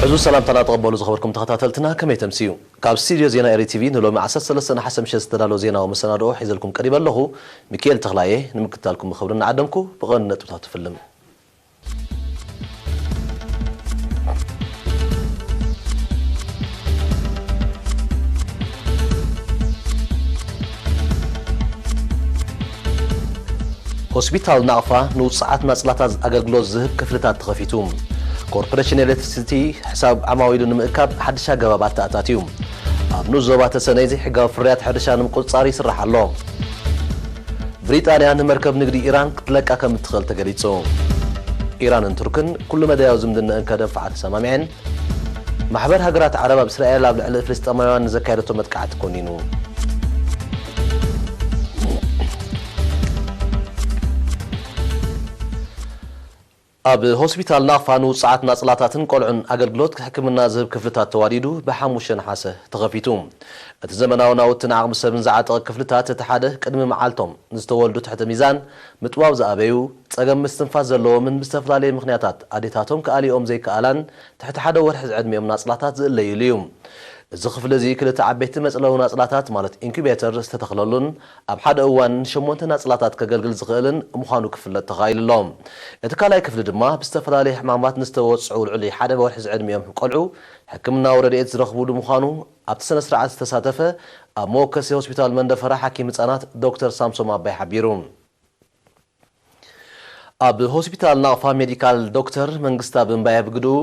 ሕዙ ሰላምታና ተቐበሉ ዝኸበርኩም ተኸታተልትና፣ ከመይ ተምስዩ? ካብ ስቱድዮ ዜና ኤሪ ቲቪ ንሎሚ ዓሰርተ ሰለስተ ነሓሰ ምሸት ዝተዳለወ ዜናዊ መሰናድኦ ሒዘልኩም ቀሪበ ኣለኹ። ሚካኤል ተኽላየ ንምክትታልኩም ብኽብሪ እናዓደምኩ ብቐንዲ ነጥብታት ትፍልም። ሆስፒታል ናቕፋ ንውጹዓት ናጽላታት ኣገልግሎት ዝህብ ክፍልታት ተኸፊቱ። ኮርፖሬሽን ኤሌክትሪሲቲ ሕሳብ ዓማዊሉ ንምእካብ ሓድሽ ኣገባብ ኣተኣታትዩ። ኣብ ንኡስ ዞባ ተሰነይ ዘይሕጋዊ ፍርያት ሕርሻ ንምቁጽጻር ይስራሕ ኣሎ። ብሪጣንያ ንመርከብ ንግዲ ኢራን ክትለቃ ከም እትኽእል ተገሊጹ። ኢራንን ቱርክን ኩሉ መዳያዊ ዝምድናኣን ከደንፍዓ ተሰማሚዐን። ማሕበር ሃገራት ዓረብ ኣብ እስራኤል ኣብ ልዕሊ ፍልስጤማውያን ንዘካየደቶ መጥቃዕቲ ኮኒኑ። ኣብ ሆስፒታል ናቕፋ ንውጹዓት ናጽላታትን ቆልዑን ኣገልግሎት ሕክምና ዝህብ ክፍልታት ተዋዲዱ ብሓሙሽተ ነሓሰ ተኸፊቱ። እቲ ዘመናዊ ናውትን ዓቕሚ ሰብን ዝዓጠቐ ክፍልታት እቲ ሓደ ቅድሚ መዓልቶም ንዝተወልዱ ትሕቲ ሚዛን ምጥባው ዝኣበዩ፣ ጸገም ምስትንፋስ ዘለዎምን ብዝተፈላለየ ምኽንያታት ኣዴታቶም ክኣልይኦም ዘይከኣላን ትሕቲ ሓደ ወርሒ ዝዕድሚኦም ናጽላታት ዝእለዩሉ እዩ። እዚ ክፍሊ እዚ ክልተ ዓበይቲ መጽለዊ ናጽላታት ማለት ኢንኩቤተር ዝተተኽለሉን ኣብ ሓደ እዋን ንሸሞንተ ናጽላታት ከገልግል ዝኽእልን ምዃኑ ክፍለጥ ተኻኢሉ ኣሎ። እቲ ካልኣይ ክፍሊ ድማ ብዝተፈላለየ ሕማማት ንዝተወጽዑ ልዕሊ ሓደ ወርሒ ዝዕድሚኦም ቆልዑ ሕክምናዊ ረድኤት ዝረኽቡሉ ምዃኑ ኣብቲ ስነ ስርዓት ዝተሳተፈ ኣብ መወከሲ ሆስፒታል መንደፈራ ሓኪም ህጻናት ዶክተር ሳምሶም ኣባይ ሓቢሩ። ኣብ ሆስፒታል ናቕፋ ሜዲካል ዶክተር መንግስታብ እምባየ ብግድኡ፣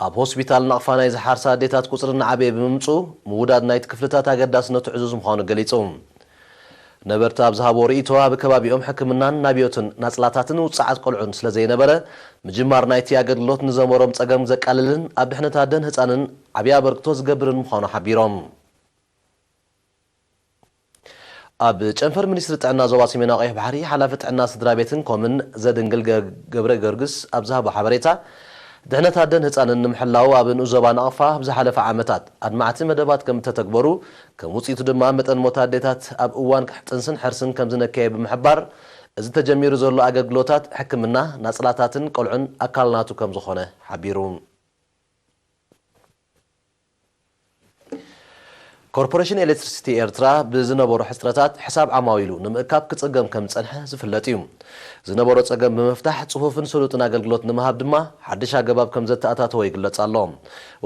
ኣብ ሆስፒታል ናቕፋ ናይ ዝሓርሳ ኣዴታት ቁጽሪ እናዓበየ ብምምጽኡ፣ ምውዳድ ናይቲ ክፍልታት ኣገዳስነቱ ዕዙዝ ምዃኑ ገሊጹ። ነበርቲ ኣብ ዝሃብዎ ርእይቶ፣ ኣብ ከባቢኦም ሕክምናን ናብዮትን ናጽላታትን ውጽዓት ቆልዑን ስለ ዘይነበረ፣ ምጅማር ናይቲ ኣገልግሎት ንዘንበሮም ጸገም ዘቃልልን ኣብ ድሕነት ኣደን ህጻንን ዓብዪ ኣበርክቶ ዝገብርን ምዃኑ ሓቢሮም። ኣብ ጨንፈር ሚኒስትሪ ጥዕና ዞባ ሰሜናዊ ቀይሕ ባሕሪ፣ ሓላፊ ጥዕና ስድራ ቤትን ኮምን ዘድንግል ገ-፣ ገብረ ጊዮርጊስ ኣብ ዝሃቦ ሓበሬታ፣ ድሕነት ኣደን ህጻንን ንምሕላው ኣብ ንኡስ ዞባ ናቕፋ ኣብ ዝሓለፈ ዓመታት ኣድማዕቲ መደባት ከም እተተግበሩ፣ ከም ውጽኢቱ ድማ መጠን ሞት ኣዴታት ኣብ እዋን ጥንስን ሕርስን ከም ዝነከየ ብምሕባር፣ እዚ ተጀሚሩ ዘሎ ኣገልግሎታት ሕክምና፣ ናጽላታትን ቆልዑን ኣካል ናቱ ከም ዝኾነ ሓቢሩ። ኮርፖሬሽን ኤሌክትሪሲቲ ኤርትራ ብዝነበሩ ሕጽረታት ሕሳብ ዓማዊሉ ንምእካብ ክጽገም ከም ዝጸንሐ ዝፍለጥ እዩ። ዝነበሮ ጸገም ብምፍታሕ ጽፉፍን ስሉጥን ኣገልግሎት ንምሃብ ድማ ሓድሽ ኣገባብ ከም ዘተኣታተወ ይግለጽ ኣሎ።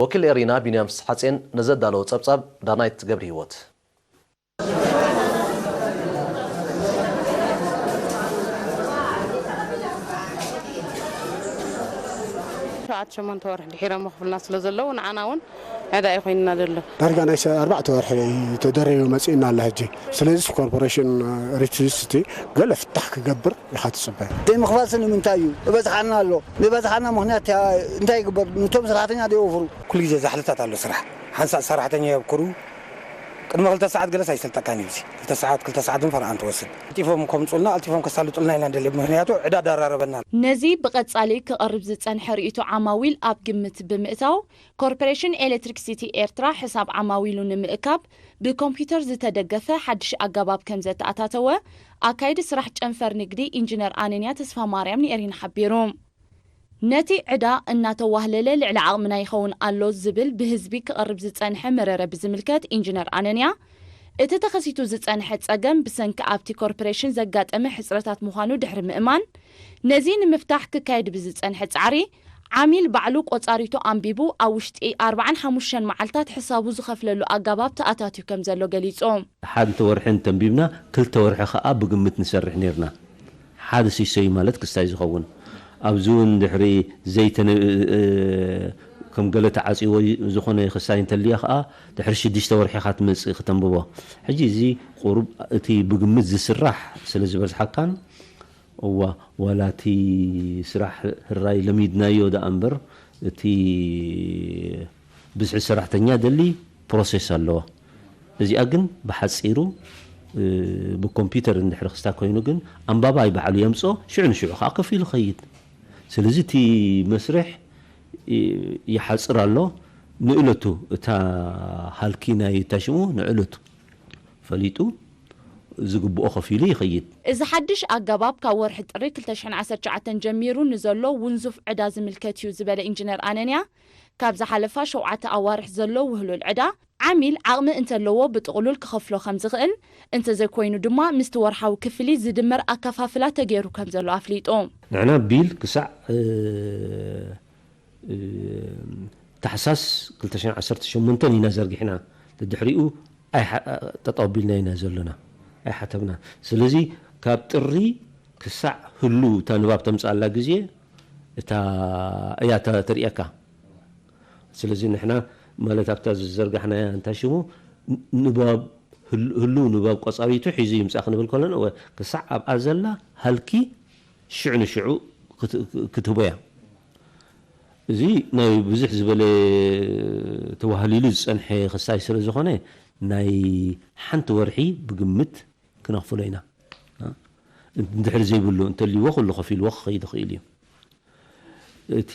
ወኪል ኤሪና ቢንያም ስሓጼን ነዘዳለዎ ጸብጻብ ዳናይት ገብረ ህይወት። ሸውዓተ ሸሞንተ ወርሒ ድሒሮም ክፍልና ስለ ዘለዉ ንዓና እውን ዕዳ እዩ ኮይንና ዘሎ። ዳርጋ ናይ ሰ-፣ ኣርባዕተ ወርሒ ተደሪቡ መጺእና ኣሎ ሕጂ። ስለዚ ኮርፖሬሽን ኤሌክትሪሲቲ ገለ ፍታሕ ክገብር ኢኻ ትጽበ። ዘይምኽፋልሲ ንምንታይ እዩ? ይበዝሓና ኣሎ። ዘይበዝሓና ምኽንያት እንታይ ይግበር? ነቶም ሰራሕተኛ ዘይወፍሩ። ኩሉ ግዜ ዛሕልታት ኣሎ ስራሕ። ሓንሳእ ሰራሕተኛ የብክሩ። ቅድሚ ክልተ ሰዓት ገለስ ኣይሰልጠካን እዩ። እዚ ክልተ ሰዓት፣ ክልተ ሰዓት ውን ፈረቓን ትወስድ። ቀልጢፎም ከምጹልና፣ ቀልጢፎም ከሳልጡልና ኢና ንደሊ። ምኽንያቱ ዕዳ ዳራረበና። ነዚ ብቐጻሊ ክቐርብ ዝጸንሐ ርእይቶ ዓማዊል ኣብ ግምት ብምእታው፣ ኮርፖሬሽን ኤሌክትሪክሲቲ ኤርትራ ሕሳብ ዓማዊሉ ንምእካብ ብኮምፒውተር ዝተደገፈ ሓድሽ ኣገባብ ከም ዘተኣታተወ ኣካይዲ ስራሕ ጨንፈር ንግዲ ኢንጂነር ኣነንያ ተስፋማርያም ንኤሪና ሓቢሩ። ነቲ ዕዳ እናተዋህለለ ልዕሊ ዓቕምና ይኸውን ኣሎ ዝብል ብህዝቢ ክቐርብ ዝጸንሐ መረረ ብዝምልከት ኢንጂነር ኣነንያ፣ እቲ ተኸሲቱ ዝጸንሐ ጸገም ብሰንኪ ኣብቲ ኮርፖሬሽን ዘጋጠመ ሕጽረታት ምዃኑ ድሕሪ ምእማን፣ ነዚ ንምፍታሕ ክካየድ ብዝጸንሐ ጻዕሪ፣ ዓሚል ባዕሉ ቆጻሪቱ ኣንቢቡ ኣብ ውሽጢ ኣርባዓን ሓሙሽተን መዓልታት ሕሳቡ ዝኸፍለሉ ኣገባብ ተኣታትዩ ከም ዘሎ ገሊጹ። ሓንቲ ወርሒ እንተንቢብና፣ ክልተ ወርሒ ከኣ ብግምት ንሰርሕ ኔርና። ሓደ ሲሶ እዩ ማለት ክስታይ ዝኸውን። ኣብዚ እውን ድሕሪ ዘይተነ-፣ እ-፣ ከም ገለ ተዓጽይዎ ዝኾነ ክስታይ እንተልያ ከኣ ድሕሪ ሽዱሽተ ወርሒ ኢኻ ትመጽእ ክተንብቦ። ሕጂ እዚ ቁሩብ እቲ ብግምት ዝስራሕ ስለ ዝበዝሓካን፣ እዋ፣ ዋላ እቲ ስራሕ ህራይ ለሚድናዮ ደኣ እምበር፣ እቲ ብዝሒ ሰራሕተኛ ደሊ ፕሮሴስ ኣለዎ። እዚኣ ግን ብሓጺሩ፣ እ፣ ብኮምፒውተር እንድሕሪ ክስታ ኮይኑ ግን ኣንባባይ ባዕሉ የምጽኦ፣ ሽዑ ንሽዑ ከኣ ከፊሉ ይኸይድ። ስለዚ እቲ መስርሕ ይ- ይሓፅር ኣሎ። ንእለቱ እታ ሃልኪ ናይ ታሽሙ ንእለቱ ፈሊጡ ዝግብኦ ከፊሉ ይኸይድ። እዚ ሓድሽ ኣገባብ ካብ ወርሒ ጥሪ ክልተ ሽሕን ዓሰርተ ትሽዓተን ጀሚሩ ንዘሎ ውንዙፍ ዕዳ ዝምልከት እዩ ዝበለ ኢንጂነር ኣነንያ፣ ካብ ዝሓለፋ ሸውዓተ ኣዋርሕ ዘሎ ውህሉል ዕዳ ዓሚል ዓቕሚ እንተለዎ ብጥቕሉል ክኸፍሎ ከም ዝኽእል፣ እንተዘይኮይኑ ድማ ምስቲ ወርሓዊ ክፍሊት ዝድመር ኣከፋፍላ ተገይሩ ከም ዘሎ ኣፍሊጡ። ንሕና ቢል ክሳዕ እ፣ እ፣ ታሕሳስ ክልተ ሽሕን ዓሰርተ ሸሞንተን ኢና ዘርጊሕና። ድሕሪኡ ኣይሓ- ጠጠው ኣቢልና ኢና ዘለና፣ ኣይሓተምና። ስለዚ ካብ ጥሪ ክሳዕ ህሉ እታ ንባብ ተምፅኣላ ግዜ እታ እያ ተ- ተርእየካ። ስለዚ ንሕና ማለት ኣብታ ዝዘርጋሕናያ እንታይ ሽሙ ን- ንባብ ህል- ህልው ንባብ ቆፃሪቱ ሒዙ ይምፃእ ክንብል ከለና ወ- ክሳዕ ኣብኣ ዘላ ሃልኪ ሽዑ ንሽዑ ክት- ክትህቦ እያ። እዚ ናይ ብዙሕ ዝበለ ተዋህሊሉ ዝፀንሐ ክሳይ ስለ ዝኾነ ናይ ሓንቲ ወርሒ ብግምት ክነኽፍሎ ኢና። እንድሕር ዘይብሉ እንተልይዎ ኩሉ ከፊልዎ ክኸይድ ይኽእል እዩ። እቲ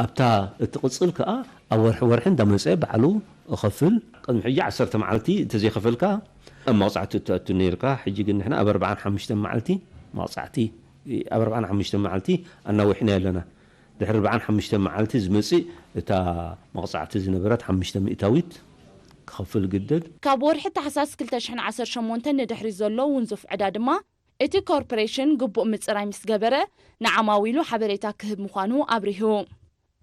ኣብታ እትቕፅል ከዓ ኣብ ወርሒ ወርሒ እንዳመፀ ባዕሉ እኸፍል። ቅድሚ ሕጂ ዓሰርተ መዓልቲ እንተዘይኸፈልካ ኣብ መቕፃዕቲ እትኣቱ ነይርካ። ሕጂ ግን ንሕና ኣብ ኣርባዓን ሓሙሽተን መዓልቲ መቕፃዕቲ፣ ኣብ ኣርባዓን ሓሙሽተን መዓልቲ ኣናዊሕና ኣለና። ድሕሪ ኣርባዓን ሓሙሽተን መዓልቲ ዝመፅእ እታ መቕፃዕቲ ዝነበረት ሓሙሽተ ሚእታዊት ክኸፍል ግደድ። ካብ ወርሒ ታሕሳስ ክልተ ሽሕን ዓሰርተ ሸሞንተን ንድሕሪ ዘሎ ውንዙፍ ዕዳ ድማ እቲ ኮርፖሬሽን ግቡእ ምፅራይ ምስ ገበረ ንዓማዊሉ ሓበሬታ ክህብ ምዃኑ ኣብሪሁ።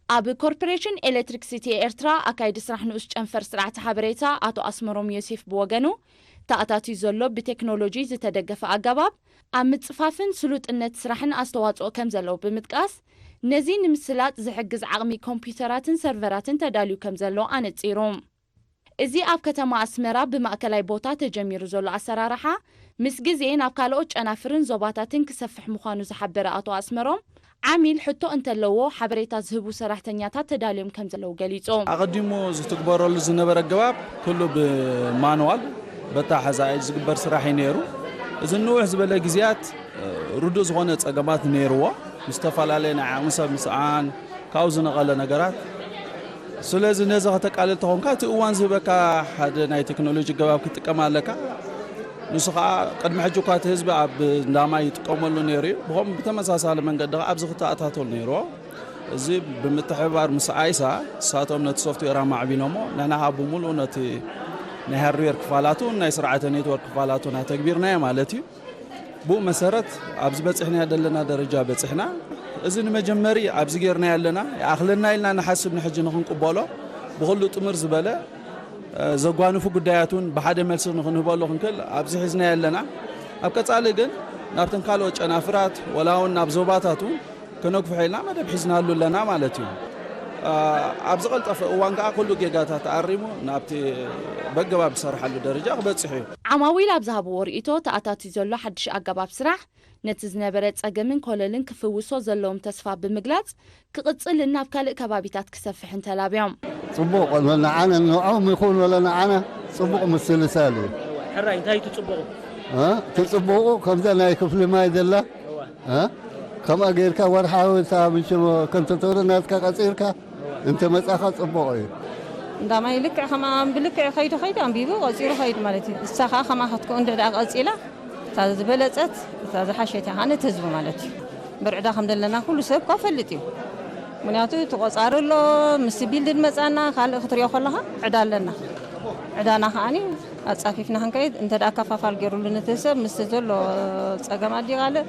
ኣብ ኮርፖሬሽን ኤሌክትሪክሲቲ ኤርትራ ኣካይዲ ስራሕ ንኡስ ጨንፈር ስራሕቲ ሓበሬታ ኣቶ ኣስመሮም ዮሴፍ ብወገኑ፣ ተኣታትዩ ዘሎ ብቴክኖሎጂ ዝተደገፈ ኣገባብ ኣብ ምጽፋፍን ስሉጥነት ስራሕን ኣስተዋጽኦ ከም ዘለዎ ብምጥቃስ፣ ነዚ ንምስላጥ ዝሕግዝ ዓቕሚ ኮምፒውተራትን ሰርቨራትን ተዳልዩ ከም ዘሎ ኣነጺሩ። እዚ ኣብ ከተማ ኣስመራ ብማእከላይ ቦታ ተጀሚሩ ዘሎ ኣሰራርሓ፣ ምስ ግዜ ናብ ካልኦት ጨናፍርን ዞባታትን ክሰፍሕ ምዃኑ ዝሓበረ ኣቶ ኣስመሮም፣ ዓሚል ሕቶ እንተለዎ ሓበሬታ ዝህቡ ሰራሕተኛታት ተዳልዮም ከም ዘለዉ ገሊጹ። ኣቐዲሙ ዝትግበረሉ ዝነበረ ኣገባብ ኩሉ ብማንዋል በታ ሓዛኢ ዝግበር ስራሕ እዩ ነይሩ። እዚ ንውሕ ዝበለ ግዜያት ርዱእ ዝኾነ ጸገማት ነይርዎ፣ ምስ ዝተፈላለየ ናይ ዓቕሚ ሰብ ምስኣን ካብኡ ዝነቐለ ነገራት። ስለዚ ነዚ ከተቃልል ተኾንካ እቲ እዋን ዝህበካ ሓደ ናይ ቴክኖሎጂ ኣገባብ ክትጥቀም ኣለካ። ንሱ ኸዓ ቅድሚ ሕጂ እኳ እቲ ህዝቢ ኣብ እንዳማይ ይጥቀመሉ ነይሩ እዩ። ብኸምኡ ብተመሳሳሊ መንገዲ ኸዓ ኣብዚ ክተኣታተሉ ነይርዎ። እዚ ብምትሕብባር ምስ ኣይሳ ንሳቶም ነቲ ሶፍትዌር ኣማዕቢሎሞ ንሕና ኸዓ ብምሉኡ ነቲ ናይ ሃርድዌር ክፋላቱ ናይ ስርዓተ ኔትወርክ ክፋላቱን ኣተግቢርናዮ ማለት እዩ። ብኡ መሰረት ኣብዚ በፂሕናዮ ዘለና ደረጃ በፂሕና። እዚ ንመጀመሪ ኣብዚ ጌርናዮ ኣለና ይኣኽለና ኢልና ንሓስብ ንሕጂ ንኽንቅበሎ ብኹሉ ጥምር ዝበለ ዘጓንፉ ጉዳያት እውን ብሓደ መልሲ ንኽንህበሉ ክንክእል ኣብዚ ሒዝናዮ ኣለና። ኣብ ቀፃሊ ግን ናብተን ካልኦት ጨናፍራት ወላ እውን ናብ ዞባታት እውን ክነግፍሖ ኢልና መደብ ሒዝናሉ ኣለና ማለት እዩ። ኣብ ዝቐልጠፈ እዋን ከዓ ኩሉ ጌጋታት ኣሪሙ ናብቲ በገባብ ዝሰርሓሉ ደረጃ ክበፅሕ እዩ። ዓማዊል ኣብ ዝሃብዎ ርእይቶ ተኣታትዩ ዘሎ ሓድሽ ኣገባብ ስራሕ ነቲ ዝነበረ ጸገምን ኮለልን ክፍውሶ ዘለዎም ተስፋ ብምግላጽ ክቕጽልን ናብ ካልእ ከባቢታት ክሰፍሕን ተላብዮም። ጽቡቕ ንዓነ ንዖም ይኹን ወለ ንዓነ ጽቡቕ ምስልሳል እዩ። ሕራይ እንታይ ትጽቡቑ? እ? ትጽቡቑ ከምዛ ናይ ክፍሊ ማይ ዘላ እ? ከምኣ ጌርካ ወርሓዊ እታ ምሽ ከም ተተውረ ናትካ ቀጺርካ እንተ መጻኻ ጽቡቕ እዩ። እንዳ ማይ ልክዕ ከምኣ ብልክዕ ከይዱ ከይዱ ኣንቢቡ ቀጺሩ ከይዱ ማለት እዩ። እሳ ኸዓ ከምኣ ክትከውን ድሕር ደኣ ቀጺላ እታ ዝበለጸት እታ ዝሓሸት እያ ኸዓ ነቲ ህዝቢ ማለት እዩ። እምበር ዕዳ ከም ዘለና ኩሉ ሰብ እኳ ፈልጥ እዩ። ምኽንያቱ እቲ ቆጻሪ ኣሎ፣ ምስቲ ቢልድን መጻና ካልእ ክትሪኦ ከለኻ ዕዳ ኣለና። ዕዳና ኸዓኒ ኣጻፊፍና ክንከይድ እንተ ደኣ ኣከፋፋል ገይሩሉ ነቲ ሰብ ምስቲ ዘሎ ጸገም ኣድዩ ካልእ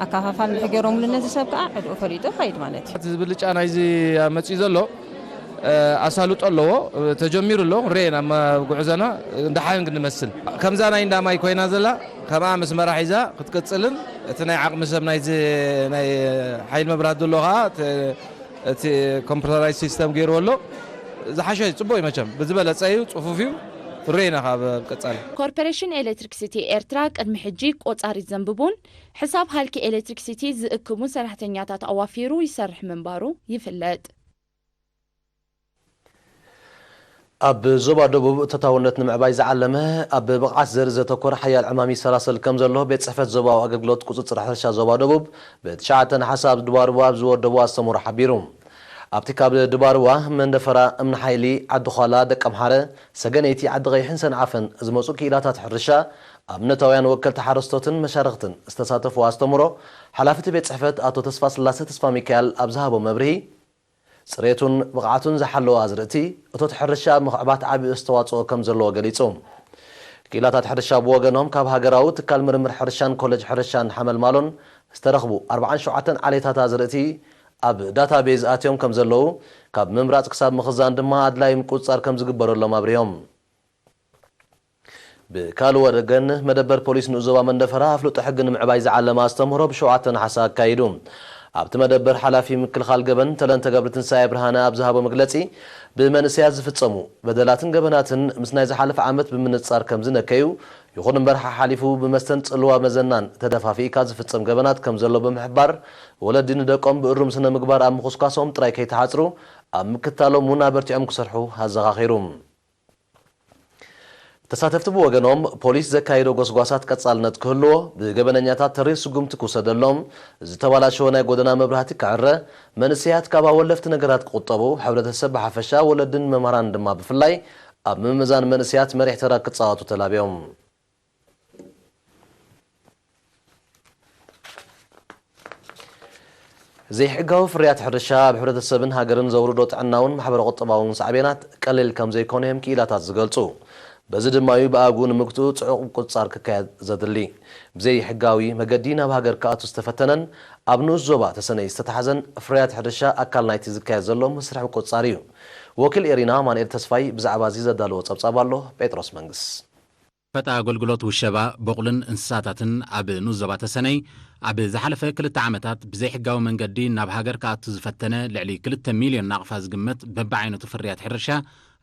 ኣከፋፋል እንድሕር ገይሮምሉ ነቲ ሰብ ከዓ ዕድኡ ፈሊጡ ይኸይድ ማለት እዩ። እቲ ብልጫ ናይዚ ኣብ መጺኡ ዘሎ ኣሳልጦ ኣለዎ፣ ተጀሚሩ ኣሎ። ክንሪኦ ኢና ኣብ ጉዕዞና ደሓን ክንመስል። ከምዛ ናይ እንዳ ማይ ኮይና ዘላ ከምኣ መስመራ ሒዛ ክትቅጽልን እቲ ናይ ዓቕሚ ሰብ ናይዚ ናይ ሓይሊ መብራህቲ ዘሎ ከኣ እቲ ኮምፒተራይዝ ሲስተም ገይርዎ ኣሎ። ዝሓሸ እዩ፣ ጽቡቕ እዩ፣ መቸም ብዝበለጸ እዩ፣ ጽፉፍ እዩ። ክንሪኦ ኢና ካብ ቀጻሊ። ኮርፖሬሽን ኤሌክትሪክሲቲ ኤርትራ ቅድሚ ሕጂ ቆጻሪት ዘንብቡን ሕሳብ ሃልኪ ኤሌክትሪክሲቲ ዝእክቡን ሰራሕተኛታት ኣዋፊሩ ይሰርሕ ምንባሩ ይፍለጥ። ኣብ ዞባ ደቡብ ተታውነት ንምዕባይ ዝዓለመ ኣብ ብቕዓት ዘርኢ ዘተኮረ ሓያል ዕማም ይሰላሰል ከም ዘሎ ቤት ጽሕፈት ዞባዊ ኣገልግሎት ቁጽጽር ሕርሻ ዞባ ደቡብ ብትሽዓተ ነሓሰ ኣብ ድባርዋ ኣብ ዝወደቦ ኣስተምህሮ ሓቢሩ። ኣብቲ ካብ ድባርዋ፣ መንደፈራ፣ እምኒ ሓይሊ፣ ዓዲ ዃላ፣ ደቀምሓረ፣ ሰገነይቲ፣ ዓዲ ቀይሕን ሰንዓፈን ዝመጹ ክኢላታት ሕርሻ፣ ኣብነታውያን ወከልቲ ሓረስቶትን መሻርኽትን ዝተሳተፍዎ ኣስተምህሮ፣ ሓላፊ እቲ ቤት ጽሕፈት ኣቶ ተስፋስላሰ ተስፋሚካኤል ኣብ ዝሃቦ መብርሂ፣ ጽሬቱን ብቕዓቱን ዝሓለወ ኣዝርእቲ፣ እቶት ሕርሻ ኣብ ምኽዕባት ዓቢ ኣስተዋጽኦ ከም ዘለዎ ገሊጹ። ክኢላታት ሕርሻ ብወገኖም፣ ካብ ሃገራዊ ትካል ምርምር ሕርሻን ኮሌጅ ሕርሻን ሓመልማሎን ዝተረኽቡ ኣርባዓን ሸውዓተን ዓሌታት ኣዝርእቲ ኣብ ዳታቤዝ ኣትዮም ከም ዘለዉ፣ ካብ ምምራጽ ክሳብ ምኽዛን ድማ ኣድላዪ ምቁጽጻር ከም ዝግበረሎም ኣብሪሆም። ብካልእ ወገን፣ መደበር ፖሊስ ንኡስ ዞባ መንደፈራ ኣፍልጦ ሕጊ ንምዕባይ ዝዓለመ ኣስተምህሮ ብሸውዓተ ነሓሰ ኣካይዱ። ኣብቲ መደበር፣ ሓላፊ ምክልኻል ገበን ተለንተ ገብረትንሳኤ ብርሃነ ኣብ ዝሃቦ መግለጺ፣ ብመንእሰያት ዝፍጸሙ በደላትን ገበናትን ምስ ናይ ዝሓለፈ ዓመት ብምንጻር ከም ዝነከዩ፣ ይኹን እምበር፣ ሓሓሊፉ ብመስተን ጽልዋ መዘናን ተደፋፊእካ ዝፍጸም ገበናት ከም ዘሎ ብምሕባር፣ ወለዲ ንደቆም ብእሩም ስነ ምግባር ኣብ ምኹስኳሶም ጥራይ ከይተሓጽሩ፣ ኣብ ምክታሎም እውን ኣበርቲዖም ክሰርሑ ኣዘኻኺሩ። ተሳተፍቲ ብወገኖም፣ ፖሊስ ዘካየዶ ጎስጓሳት ቀጻልነት ክህልዎ፣ ብገበነኛታት ተሪር ስጉምቲ ክውሰደሎም፣ ዝተባላሸወ ናይ ጎደና መብራህቲ ክዕረ፣ መንእሰያት ካብ ኣወለፍቲ ነገራት ክቑጠቡ፣ ሕብረተሰብ ብሓፈሻ፣ ወለድን መምህራን ድማ ብፍላይ፣ ኣብ ምምዛን መንእሰያት መሪሕ ተራ ክጻወቱ ተላብዮም። ዘይሕጋዊ ፍርያት ሕርሻ ኣብ ሕብረተሰብን ሃገርን ዘውርዶ ጥዕናውን ማሕበረ ቁጠባውን ሳዕቤናት ቀሊል ከም ዘይኮነ እዮም ክኢላታት ዝገልጹ። በዚ ድማ እዩ ብኣግኡ ንምግትኡ ጽዑቕ ቁጽጻር ክካየድ ዘድሊ። ብዘይሕጋዊ መገዲ ናብ ሃገር ክኣቱ ዝተፈተነን ኣብ ንኡስ ዞባ ተሰነይ ዝተታሕዘን ፍርያት ሕርሻ ኣካል ናይቲ ዝካየድ ዘሎ መስርሕ ቁጽጻር እዩ። ወኪል ኤሪና ኣማኑኤል ተስፋይ ብዛዕባ እዚ ዘዳለዎ ጸብጻብ ኣሎ። ጴጥሮስ መንግስ። ፈጣ ኣገልግሎት ውሸባ በቑልን እንስሳታትን ኣብ ንኡስ ዞባ ተሰነይ ኣብ ዝሓለፈ ክልተ ዓመታት ብዘይሕጋዊ መንገዲ ናብ ሃገር ክኣቱ ዝፈተነ ልዕሊ ክልተ ሚልዮን ናቕፋ ዝግመት በብዓይነቱ ፍርያት ሕርሻ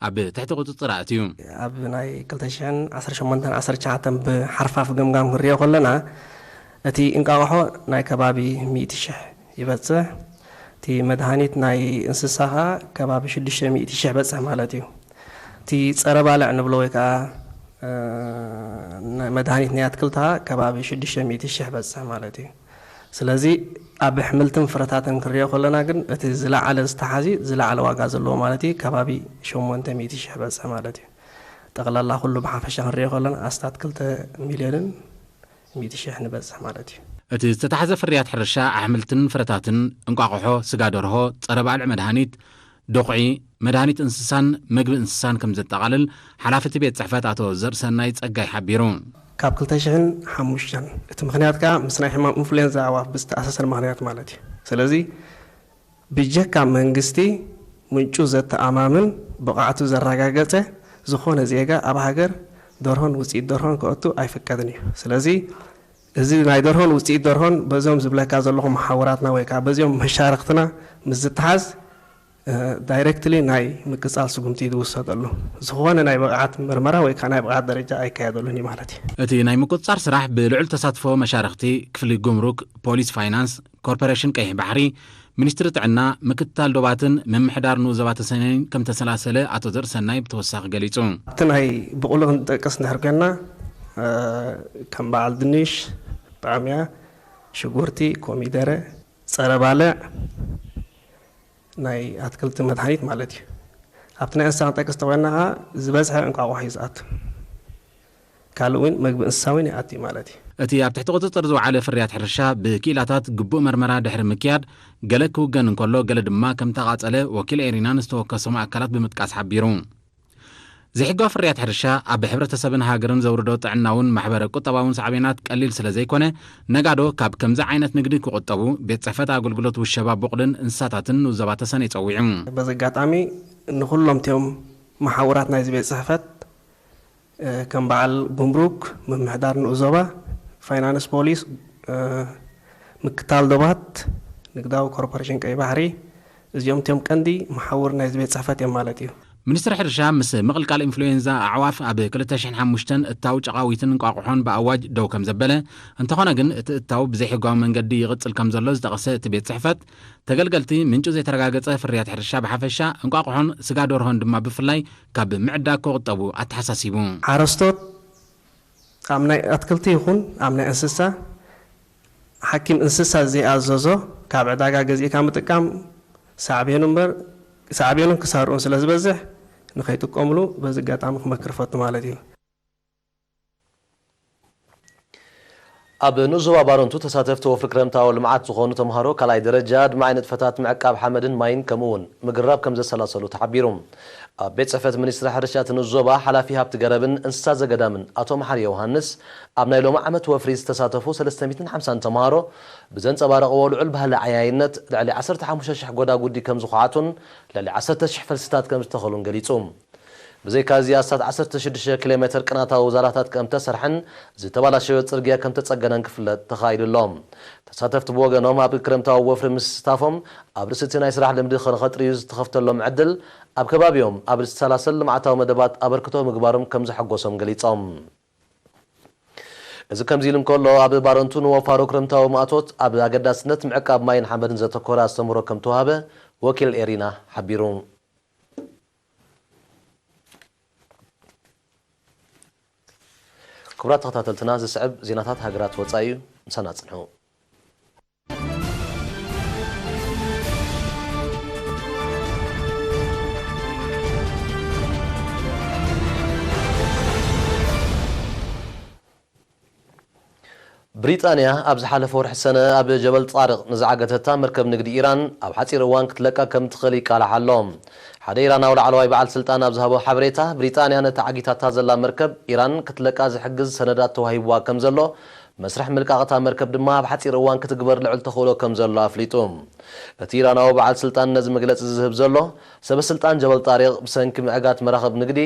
ኣብ ትሕቲ ቁጽጽር ኣእትዩ። ኣብ ናይ ክልተ ሽሕን ዓሰርተ ሸሞንተን ዓሰርተ ትሽዓተን ብሓርፋፍ ገምጋም ክንሪኦ ከለና፣ እቲ እንቃቑሖ ናይ ከባቢ ሚእቲ ሽሕ ይበጽሕ። እቲ መድሃኒት ናይ እንስሳ ኸኣ ከባቢ ሽዱሽተ ሚእቲ ሽሕ በጽሕ ማለት እዩ። እቲ ጸረ ባልዕ ንብሎ ወይ ከኣ፣ እ፣ ናይ መድሃኒት ናይ ኣትክልቲ ኸኣ ከባቢ ሽዱሽተ ሚእቲ ሽሕ በጽሕ ማለት እዩ። ስለዚ ኣብ ኣሕምልትን ፍረታትን ክንሪኦ ከለና ግን እቲ ዝለዓለ ዝተሓዚ ዝለዓለ ዋጋ ዘለዎ ማለት እዩ፣ ከባቢ ሸሞንተ ሚእቲ ሽሕ በጽሕ ማለት እዩ። ጠቕላላ ኩሉ ብሓፈሻ ክንሪኦ ከለና ኣስታት ክልተ ሚልዮንን ሚእቲ ሽሕ ንበጽሕ ማለት እዩ። እቲ ዝተታሕዘ ፍርያት ሕርሻ ኣሕምልትን ፍረታትን፣ እንቋቑሖ፣ ስጋ ደርሆ፣ ጸረ ባልዕ መድሃኒት፣ ዶኽዒ፣ መድሃኒት እንስሳን መግቢ እንስሳን ከም ዘጠቓልል ሓላፊ እቲ ቤት ጽሕፈት ኣቶ ዘርእሰናይ ጸጋይ ሓቢሩ። ካብ ክልተ ሽሕን ሓሙሽተን፣ እቲ ምኽንያት ከኣ ምስ ናይ ሕማም ኢንፍሉዌንዛ ኣዕዋፍ ብዝተኣሳሰር ምኽንያት ማለት እዩ። ስለዚ ብጀካ መንግስቲ ምንጩ ዘተኣማምን ብቕዓቱ ዘረጋገጸ ዝኾነ ዜጋ ኣብ ሃገር ደርሆን ውጽኢት ደርሆን ከእቱ ኣይፍቀድን እዩ። ስለዚ እዚ ናይ ደርሆን ውጽኢት ደርሆን በዞም ዝብለካ ዘለኹ መሓውራትና ወይ ከኣ በዚኦም መሻርኽትና ምስ ዝተሓዝ፣ እ፣ ዳይሬክትሊ ናይ ምቅጻል ስጉምቲ ዝውሰደሉ። ዝኾነ ናይ ብቕዓት ምርመራ ወይ ከኣ ናይ ብቕዓት ደረጃ ኣይካየደሉን እዩ ማለት እዩ። እቲ ናይ ምቁጽጻር ስራሕ ብልዑል ተሳትፎ መሻርኽቲ ክፍሊ ጉምሩክ፣ ፖሊስ ፋይናንስ፣ ኮርፖሬሽን ቀይሕ ባሕሪ፣ ሚኒስትሪ ጥዕና፣ ምክትታል ዶባትን ምምሕዳር ንኡስ ዞባ ተሰነይን ከም ተሰላሰለ ኣቶ ዘርእሰናይ ብተወሳኺ ገሊጹ። ኣብቲ ናይ ብቑሉ ክንጠቅስ እንድሕር ኮይንና፣ እ፣ ከም በዓል ድንሽ፣ ጣዕምያ፣ ሽጉርቲ፣ ኮሚደረ፣ ጸረ ባልዕ፣ ናይ ኣትክልቲ መድሃኒት ማለት እዩ። ኣብቲ ናይ እንስሳ ክንጠቅስ እንተኾይንና ኸዓ ዝበዝሐ እንቋቑሖ እዩ ዝኣቱ። ካልእ እውን መግቢ እንስሳ እውን ይኣቱ ማለት እዩ። እቲ ኣብ ትሕቲ ቁጽጽር ዝወዓለ ፍርያት ሕርሻ ብክኢላታት ግቡእ መርመራ ድሕሪ ምክያድ ገለ ክውገን እንከሎ ገለ ድማ ከም ተቓጸለ ወኪል ኤሪና ንዝተወከሶም ኣካላት ብምጥቃስ ሓቢሩ። ዘይሕጋዊ ፍርያት ሕርሻ ኣብ ሕብረተሰብን ሃገርን ዘውርዶ ጥዕናውን ማሕበረ ቁጠባውን ሳዕቤናት ቀሊል ስለ ዘይኮነ፣ ነጋዶ ካብ ከምዚ ዓይነት ንግዲ ክቑጠቡ ቤት ጽሕፈት ኣገልግሎት ውሸባ ቡቕልን እንስሳታትን ንኡስ ዞባ ተሰነይ ጸዊዑ። በዚ ኣጋጣሚ ንኹሎም እቲኦም መሓውራት ናይዚ ቤት ጽሕፈት፣ እ፣ ከም በዓል ጉምሩክ፣ ምምሕዳር ንኡስ ዞባ፣ ፋይናንስ ፖሊስ፣ እ፣ ምክታል ዶባት፣ ንግዳዊ ኮርፖሬሽን ቀይ ባሕሪ፣ እዚኦም እቲኦም ቀንዲ መሓውር ናይዚ ቤት ጽሕፈት እዮም ማለት እዩ። ሚኒስትሪ ሕርሻ ምስ ምቕልቃል ኢንፍሉዌንዛ ኣዕዋፍ ኣብ ክልተ ሽሕን ሓሙሽተን እታው ጨቓዊትን እንቋቑሖን ብኣዋጅ ደው ከም ዘበለ፣ እንተኾነ ግን እቲ እታው ብዘይሕጋዊ መንገዲ ይቕጽል ከም ዘሎ ዝጠቐሰ እቲ ቤት ጽሕፈት፣ ተገልገልቲ ምንጩ ዘይተረጋገጸ ፍርያት ሕርሻ ብሓፈሻ፣ እንቋቑሖን ስጋ ደርሆን ድማ ብፍላይ ካብ ምዕዳግ ክቑጠቡ ኣተሓሳሲቡ። ሓረስቶት ኣብ ናይ ኣትክልቲ ይኹን ኣብ ናይ እንስሳ፣ ሓኪም እንስሳ ዝኣዘዞ ካብ ዕዳጋ ገዚእካ ምጥቃም ሳዕቤኑ እምበር፣ ሳዕቤኑን ክሳርኡን ስለ ዝበዝሕ ንኸይጥቀምሉ በዚ ኣጋጣሚ ክመክር እፈቱ ማለት እዩ። ኣብ ንኡስ ዞባ ባረንቱ ተሳተፍቲ ወፍሪ ክረምታዊ ልምዓት ዝኾኑ ተምሃሮ ካልኣይ ደረጃ ኣድማዒ ንጥፈታት ምዕቃብ ሓመድን ማይን ከምኡ እውን ምግራብ ከም ዘሰላሰሉ ተሓቢሩ። ኣብ ቤት ጽሕፈት ሚኒስትሪ ሕርሻ እቲ ንኡስ ዞባ ሓላፊ ሃብቲ ገረብን እንስሳ ዘገዳምን ኣቶ መሓሪ ዮሃንስ፣ ኣብ ናይ ሎሚ ዓመት ወፍሪ ዝተሳተፉ ሰለስተ ሚእትን ሓምሳን ተምሃሮ ብዘንጸባረቕዎ ልዑል ባህሊ ዓያይነት ልዕሊ ዓሰርተ ሓሙሽተ ሽሕ ጎዳጉዲ ከም ዝኹዓቱን ልዕሊ ዓሰርተ ሽሕ ፈልስታት ከም ዝተኸሉን ገሊጹ። ብዘይካ እዚ ኣስታት ዓሰርተ ሽዱሽተ ኪሎ ሜተር ቅናታዊ ዛላታት ከም ተሰርሐን ዝተባላሸወ ጽርግያ ከም ተጸገነን ክፍለጥ ተኻኢሉ ኣሎ። ተሳተፍቲ ብወገኖም ኣብ ክረምታዊ ወፍሪ ምስታፎም ኣብ ርእሲ እቲ ናይ ስራሕ ልምዲ ንኸጥርዩ ዝተኸፍተሎም ዕድል ኣብ ከባቢኦም ኣብ ዝተሰላሰል ልምዓታዊ መደባት ኣበርክቶ ምግባሮም ከም ዘሐጎሶም ገሊጾም። እዚ ከምዚ ኢሉ እንከሎ ኣብ ባረንቱ ንወፋሩ ክረምታዊ ማእቶት ኣብ ኣገዳስነት ምዕቃብ ማይን ሓመድን ዘተኮረ ኣስተምህሮ ከም ተዋህበ ወኪል ኤሪና ሓቢሩ። ክቡራት ተኸታተልትና፣ ዝስዕብ ዜናታት ሃገራት ወጻኢ እዩ። ምሳና ጽንሑ። ብሪጣንያ ኣብ ዝሓለፈ ወርሒ ሰነ ኣብ ጀበል ጣርቕ ንዝዓገተታ መርከብ ንግዲ ኢራን ኣብ ሓጺር እዋን ክትለቃ ከም ትኽእል ይቃላሕ ኣሎ። ሓደ ኢራናዊ ላዕለዋይ በዓል ስልጣን ኣብ ዝሃቦ ሓበሬታ፣ ብሪጣንያ ነታ ዓጊታታ ዘላ መርከብ ኢራን ክትለቃ ዝሕግዝ ሰነዳት ተዋሂብዋ ከም ዘሎ፣ መስርሕ ምልቃቕ እታ መርከብ ድማ ኣብ ሓጺር እዋን ክትግበር ልዑል ተኽእሎ ከም ዘሎ ኣፍሊጡ። እቲ ኢራናዊ በዓል ስልጣን ነዚ መግለጺ ዝህብ ዘሎ፣ ሰበ ስልጣን ጀበል ጣሪቕ ብሰንኪ ምዕጋት መራኽብ ንግዲ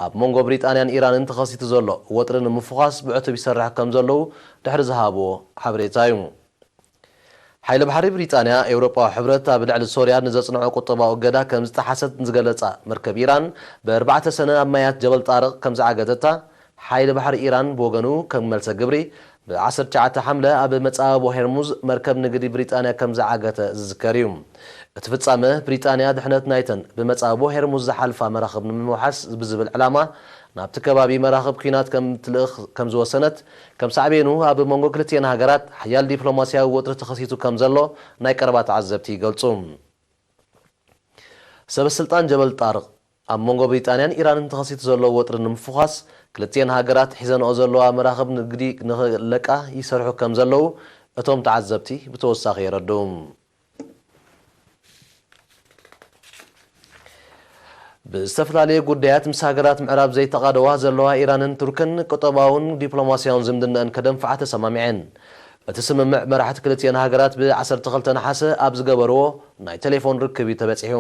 ኣብ መንጎ ብሪጣንያን ኢራንን ተኸሲቱ ዘሎ ወጥሪ ንምፍዃስ ብዕቱብ ይሰርሑ ከም ዘለዉ ድሕሪ ዝሃብዎ ሓበሬታ እዩ። ሓይሊ ባሕሪ ብሪጣንያ፣ ኤውሮጳዊ ሕብረት ኣብ ልዕሊ ሶርያ ንዘጽንዖ ቁጠባዊ እገዳ ከም ዝጠሓሰት ዝገለጻ መርከብ ኢራን፣ ብኣርባዕተ ሰነ ኣብ ማያት ጀበል ጣርቕ ከም ዝዓገተታ፣ ሓይሊ ባሕሪ ኢራን ብወገኑ ከም መልሰ ግብሪ፣ ብ ዓሰርተ ትሽዓተ ሓምለ ኣብ መጻብቦ ሄርሙዝ መርከብ ንግዲ ብሪጣንያ ከም ዝዓገተ ዝዝከር እዩ። እቲ ፍጻመ፣ ብሪጣንያ ድሕነት ናይተን ብመጻብቦ ሄርሙዝ ዝሓልፋ መራኽብ ንምውሓስ ብዝብል ዕላማ፣ ናብቲ ከባቢ መራኽብ ኲናት ከም ትልእኽ ከም ዝወሰነት፣ ከም ሳዕቤኑ ኣብ መንጎ ክልቲኤን ሃገራት ሓያል ዲፕሎማስያዊ ወጥሪ ተኸሲቱ ከም ዘሎ ናይ ቀረባ ተዓዘብቲ ይገልጹ። ሰበ ስልጣን ጀበል ጣርቕ፣ ኣብ መንጎ ብሪጣንያን ኢራንን ተኸሲቱ ዘሎ ወጥሪ ንምፍዃስ፣ ክልቲኤን ሃገራት ሒዘንኦ ዘለዋ መራኽብ ንግዲ ንኽለቃ ይሰርሑ ከም ዘለዉ እቶም ተዓዘብቲ ብተወሳኺ የረድኡ። ብዝተፈላለየ ጉዳያት ምስ ሃገራት ምዕራብ ዘይተቓደዋ ዘለዋ ኢራንን ቱርክን፣ ቁጠባውን ዲፕሎማስያውን ዝምድነአን ከደንፍዓ ተሰማሚዐን። እቲ ስምምዕ መራሕቲ ክልቲኤን ሃገራት ብ ዓሰርተ ክልተ ነሓሰ ኣብ ዝገበርዎ ናይ ቴሌፎን ርክብ እዩ ተበጺሑ።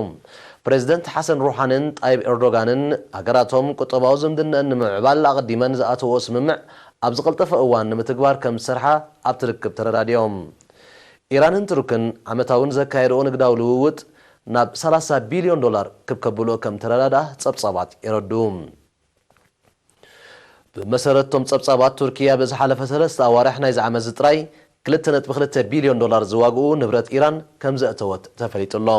ፕሬዚደንት ሓሰን ሩሓንን ጣይብ ኤርዶጋንን፣ ሃገራቶም ቁጠባዊ ዝምድነአን ንምምዕባል ኣቐዲመን ዝኣተውኦ ስምምዕ ኣብ ዝቐልጠፈ እዋን ንምትግባር ከም ዝሰርሓ ኣብቲ ርክብ ተረዳዲኦም። ኢራንን ቱርክን ዓመታዊ ንዘካየድኦ ንግዳዊ ልውውጥ ናብ ሰላሳ ቢልዮን ዶላር ክብ ከብልኦ ከም ተረዳድኣ ጸብጻባት የረድኡ። ብመሰረት እቶም ጸብጻባት፣ ቱርኪ ኣብ ዝሓለፈ ሰለስተ ኣዋርሕ ናይዚ ዓመት እዚ ጥራይ ክልተ ነጥቢ ክልተ ቢልዮን ዶላር ዝዋግኡ ንብረት ኢራን ከም ዘእተወት ተፈሊጡ ኣሎ።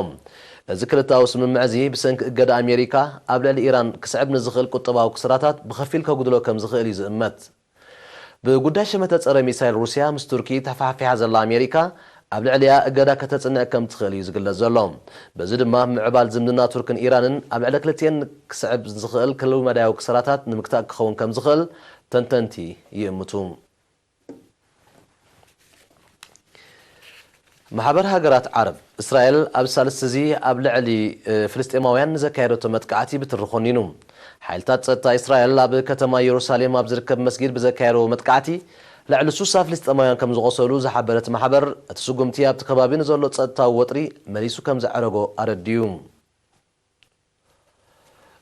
እዚ ክልተኣዊ ስምምዕ እዚ ብሰንኪ እገዳ ኣሜሪካ ኣብ ልዕሊ ኢራን ክስዕብ ንዝኽእል ቁጠባዊ ክስራታት ብኸፊል ከጉድሎ ከም ዝኽእል እዩ ዝእመት። ብጉዳይ ሸመተ ጸረ ሚሳይል ሩስያ ምስ ቱርኪ ተፋሕፊሓ ዘላ ኣሜሪካ፣ ኣብ ልዕሊኣ እገዳ ከተጽንዕ ከም ትኽእል እዩ ዝግለጽ ዘሎ። በዚ ድማ ምዕባል ዝምድና ቱርክን ኢራንን ኣብ ልዕሊ ክልቲኤን ክስዕብ ዝኽእል ኩለመዳያዊ ክሳራታት ንምግታእ ክኸውን ከም ዝኽእል ተንተንቲ ይእምቱ። ማሕበር ሃገራት ዓረብ፣ እስራኤል ኣብ ሳልስቲ እዚ ኣብ ልዕሊ፣ እ፣ ፍልስጤማውያን ንዘካየደቶ መጥቃዕቲ ብትሪ ኮኒኑ። ሓይልታት ጸጥታ እስራኤል ኣብ ከተማ ኢየሩሳሌም ኣብ ዝርከብ መስጊድ ብዘካየደዎ መጥቃዕቲ ልዕሊ ሱሳ ፍልስጤማውያን ከም ዝቖሰሉ ዝሓበረ እቲ ማሕበር፣ እቲ ስጉምቲ ኣብቲ ከባቢ ንዘሎ ጸጥታዊ ወጥሪ መሊሱ ከም ዘዕረጎ ኣረዲኡ።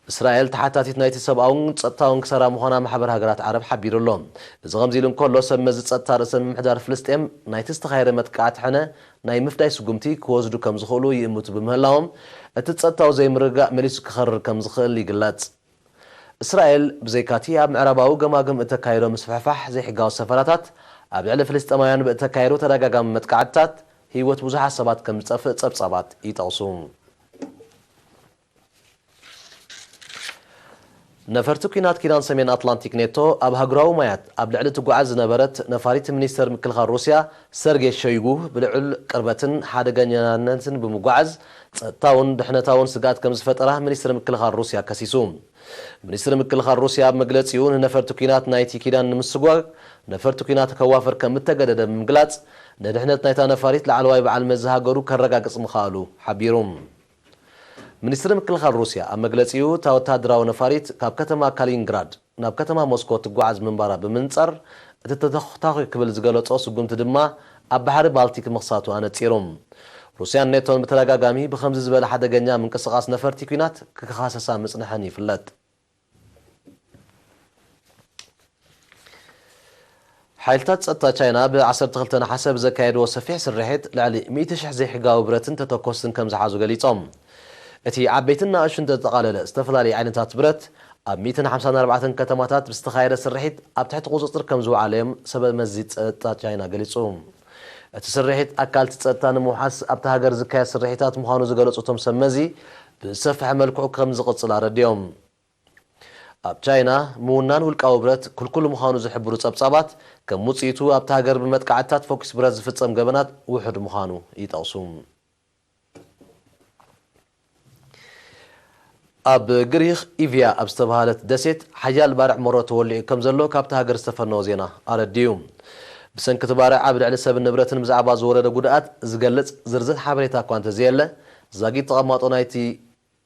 እስራኤል ተሓታቲት ናይቲ ሰብኣውን ጸጥታውን ክሳራ ምዃና ማሕበር ሃገራት ዓረብ ሓቢሩ ኣሎ። እዚ ከምዚ ኢሉ እንከሎ፣ ሰብ መዚ ጸጥታ ርእሰ ምምሕዳር ፍልስጤም ናይቲ ዝተኻየደ መጥቃዕቲ ሕነ ናይ ምፍዳይ ስጉምቲ ክወስዱ ከም ዝኽእሉ ይእምቱ ብምህላዎም፣ እቲ ጸጥታዊ ዘይምርግጋእ መሊሱ ክኸርር ከም ዝኽእል ይግለጽ። እስራኤል ብዘይካቲ ኣብ ምዕራባዊ ገማግም እተካየዶ ምስፍሕፋሕ ዘይሕጋዊ ሰፈራታት፣ ኣብ ልዕሊ ፍልስጤማውያን ብእተካየዶ ተደጋጋሚ መጥቃዕትታት ህይወት ብዙሓት ሰባት ከም ዝጠፍእ ጸብጻባት ይጠቕሱ። ነፈርቲ ኲናት ኪዳን ሰሜን ኣትላንቲክ ኔቶ ኣብ ሃገራዊ ማያት ኣብ ልዕሊ ትጓዓዝ ዝነበረት ነፋሪት ሚኒስተር ምክልኻል ሩስያ ሰርጌ ሾይጉ ብልዑል ቅርበትን ሓደገኛነትን ብምጓዓዝ ጸጥታውን ድሕነታውን ስግኣት ከም ዝፈጠራ ሚኒስትሪ ምክልኻል ሩስያ ከሲሱ። ሚኒስትሪ ምክልኻል ሩስያ ኣብ መግለጺኡ፣ ንነፈርቲ ኲናት ናይቲ ኪዳን ንምስጓግ ነፈርቲ ኲናት ከዋፍር ከም እተገደደ ብምግላጽ፣ ንድሕነት ናይታ ነፋሪት ላዕለዋይ በዓል መዚ ሃገሩ ከረጋግጽ ምኽኣሉ ሓቢሩ። ሚኒስትሪ ምክልኻል ሩስያ ኣብ መግለጺኡ፣ እታ ወተሃደራዊ ነፋሪት ካብ ከተማ ካሊንግራድ ናብ ከተማ ሞስኮ ትጓዓዝ ምንባራ ብምንጻር፣ እቲ ተተኹታኺ ክብል ዝገለጾ ስጉምቲ ድማ ኣብ ባሕሪ ባልቲክ ምኽሳቱ ኣነጺሩ። ሩስያን ኔቶን ብተደጋጋሚ ብኸምዚ ዝበለ ሓደገኛ ምንቅስቓስ ነፈርቲ ኲናት ክከሳሰሳ ምጽንሐን ይፍለጥ። ሓይልታት ጸጥታ ቻይና ብ ዓሰርተ ክልተ ነሓሰ ብዘካየድዎ ሰፊሕ ስርሒት፣ ልዕሊ ሚእቲ ሽሕ ዘይሕጋዊ ብረትን ተተኮስትን ከም ዝሓዙ ገሊጾም። እቲ ዓበይትን ንኣሽቱን ዘጠቓለለ ዝተፈላለዩ ዓይነታት ብረት፣ ኣብ ሚእትን ሓምሳን ኣርባዕተን ከተማታት ብዝተኻየደ ስርሒት ኣብ ትሕቲ ቁጽጽር ከም ዝወዓለ እዮም ሰበ መዚ ጸጥታ ቻይና ገሊጹ። እቲ ስርሒት፣ ኣካልቲ ጸጥታ ንምውሓስ ኣብታ ሃገር ዝካየድ ስርሒታት ምዃኑ ዝገለጹ እቶም ሰብ መዚ፣ ብዝሰፍሐ መልክዑ ከም ዝቕጽል ኣረዲኦም። ኣብ ቻይና፣ ምውናን ውልቃዊ ብረት ክልኩል ምዃኑ ዝሕብሩ ጸብጻባት፣ ከም ውጽኢቱ ኣብታ ሃገር ብመጥቃዕትታት ፈኲስ ብረት ዝፍጸም ገበናት ውሑድ ምዃኑ ይጠቕሱ። ኣብ ግሪኽ ኢቪያ ኣብ ዝተባህለት ደሴት ሓያል ባርዕ መሮ ተወሊዑ ከም ዘሎ ካብታ ሃገር ዝተፈነወ ዜና ኣረድዩ። ብሰንኪ እቲ ባርዕ ኣብ ልዕሊ ሰብን ንብረትን ብዛዕባ ዝወረደ ጉድኣት ዝገልጽ ዝርዝር ሓበሬታ እኳ እንተዘየለ፣ ዛጊት ተቐማጦ ናይቲ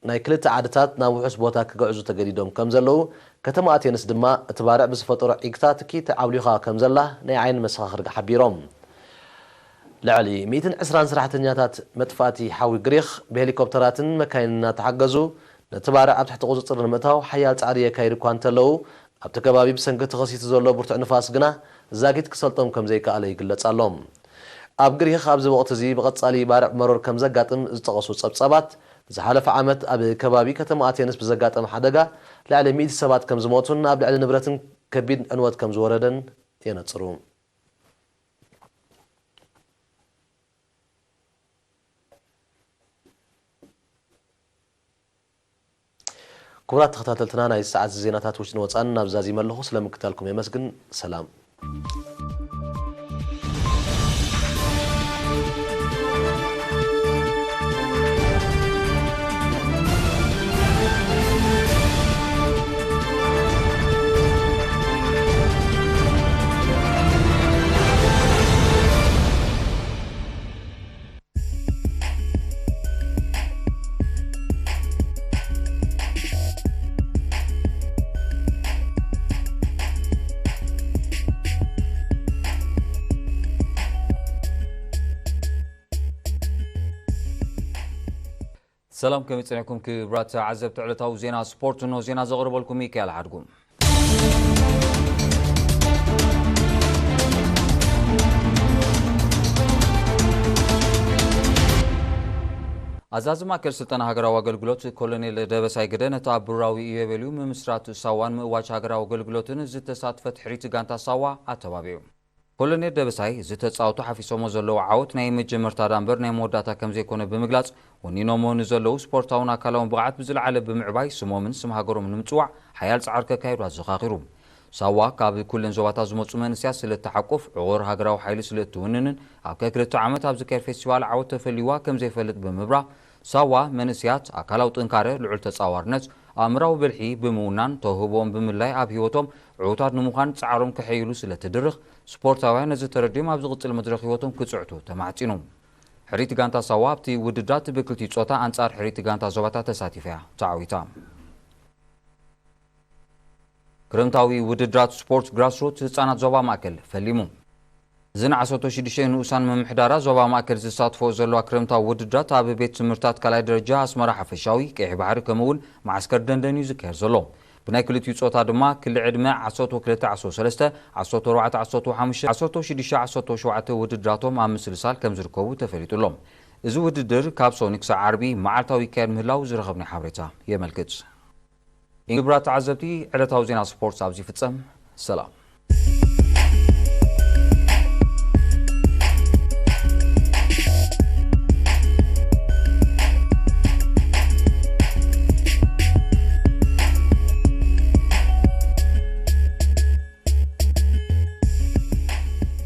ናይ ክልተ ዓድታት ናብ ውሑስ ቦታ ክግዕዙ ተገዲዶም ከም ዘለዉ፣ ከተማ ኣቴንስ ድማ እቲ ባርዕ ብዝፈጠሮ ዒግታ ትኪ ተዓብሊዃ ከም ዘላ ናይ ዓይኒ መሰኻኽር ሓቢሮም። ልዕሊ ሚእትን ዕስራን ሰራሕተኛታት መጥፋእቲ ሓዊ ግሪኽ ብሄሊኮፕተራትን መካይንን እናተሓገዙ ነቲ ባርዕ ኣብ ትሕቲ ቁጽጽር ንምእታው ሓያል ጻዕሪ የካይዱ እኳ እንተለዉ፣ ኣብቲ ከባቢ ብሰንኪ ተኸሲቱ ዘሎ ብርቱዕ ንፋስ ግና ዛጊት ክሰልጦም ከም ዘይከኣለ ይግለጽ ኣሎ። ኣብ ግሪኽ ኣብዚ ወቕቲ እዚ ብቐጻሊ ባርዕ መሮር ከም ዘጋጥም ዝጠቐሱ ጸብጻባት፣ ዝሓለፈ ዓመት ኣብ ከባቢ ከተማ ኣቴንስ ብዘጋጠመ ሓደጋ ልዕሊ ሚእቲ ሰባት ከም ዝሞቱን ኣብ ልዕሊ ንብረትን ከቢድ ዕንወት ከም ዝወረደን የነጽሩ። ክቡራት ተኸታተልትና፣ ናይ ሰዓት ዜናታት ውሽጥን ወጻእን ናብ ዛዚመ ኣለኹ። ስለ ምክታልኩም የመስግን። ሰላም። ሰላም፣ ከመይ ጸኒሕኩም ክቡራት ተዓዘብቲ ዕለታዊ ዜና ስፖርት? እንሆ ዜና ዘቕርበልኩም ሚካኤል ሓድጉ። ኣዛዚ ማእከል ስልጠና ሃገራዊ ኣገልግሎት ኮሎኔል ደበሳይ ግደ ነቲ ኣብ ብራዊ ኢዮቤልዩ ምምስራት ሳዋን ምእዋጅ ሃገራዊ ኣገልግሎትን ዝተሳትፈት ሕሪት ጋንታ ሳዋ ኣተባቢዑ። ኮሎኔል ደበሳይ፣ እዚ ተጻወቱ ሓፊሶሞ ዘለዉ ዓወት ናይ መጀመርታ ዳምበር ናይ መወዳእታ ከም ዘይኮነ ብምግላጽ፣ ወኒኖሞ ንዘለዉ ስፖርታውን ኣካላውን ብቕዓት ብዝለዓለ ብምዕባይ ስሞምን ስም ሃገሮምን ንምጽዋዕ ሓያል ጻዕሪ ከካየዱ ኣዘኻኺሩ። ሳዋ ካብ ኩለን ዞባታት ዝመጹ መንእስያት ስለ እትሓቁፍ፣ ዕቑር ሃገራዊ ሓይሊ ስለ እትውንንን ኣብ ከክልተ ዓመት ኣብ ዝካየድ ፌስቲቫል ዓወት ተፈሊዋ ከም ዘይፈልጥ ብምብራህ፣ ሳዋ መንእስያት ኣካላዊ ጥንካረ፣ ልዑል ተጻዋርነት፣ ኣእምራዊ ብልሒ ብምውናን፣ ተውህቦኦም ብምልላይ ኣብ ህይወቶም ዕዉታት ንምዃን ጻዕሮም ከሐይሉ ስለ እትድርኽ፣ ስፖርታውያን ነዚ ተረዲኦም ኣብ ዝቕጽል መድረኽ ህይወቶም ክጽዕቱ ተማሕጺኑ። ሕሪት ጋንታ ሳዋ ኣብቲ ውድድራት ብክልቲኡ ጾታ ኣንጻር ሕሪት ጋንታ ዞባታት ተሳቲፋ እያ ተዓዊታ። ክረምታዊ ውድድራት ስፖርት ግራስሩት ህጻናት ዞባ ማእከል ፈሊሙ። እዘን ዓሰርተ ሽዱሽተ ንኡሳን ምምሕዳራት ዞባ ማእከል ዝሳትፎ ዘለዋ ክረምታዊ ውድድራት ኣብ ቤት ትምህርታት ካልኣይ ደረጃ ኣስመራ ሓፈሻዊ፣ ቀይሕ ባሕሪ ከምኡ እውን መዓስከር ደንደን እዩ ዝካየድ ዘሎ። ብናይ ክልቲኡ ጾታ ድማ ክሊ ዕድመ ዓሰርተ ክልተ፣ ዓሰርተ ሰለስተ፣ ዓሰርተ ኣርባዕተ፣ ዓሰርተ ሓሙሽተ፣ ዓሰርተ ሽዱሽተ፣ ዓሰርተ ሸውዓተ ውድድራቶም ኣብ ምስልሳል ከም ዝርከቡ ተፈሊጡ ኣሎ። እዚ ውድድር ካብ ሶኒ ክሳዕ ዓርቢ መዓልታዊ ይካየድ ምህላው ዝረኸብናይ ሓበሬታ የመልክት። ክቡራት ተዓዘብቲ፣ ዕለታዊ ዜና ስፖርት ኣብዚ ይፍጸም። ሰላም።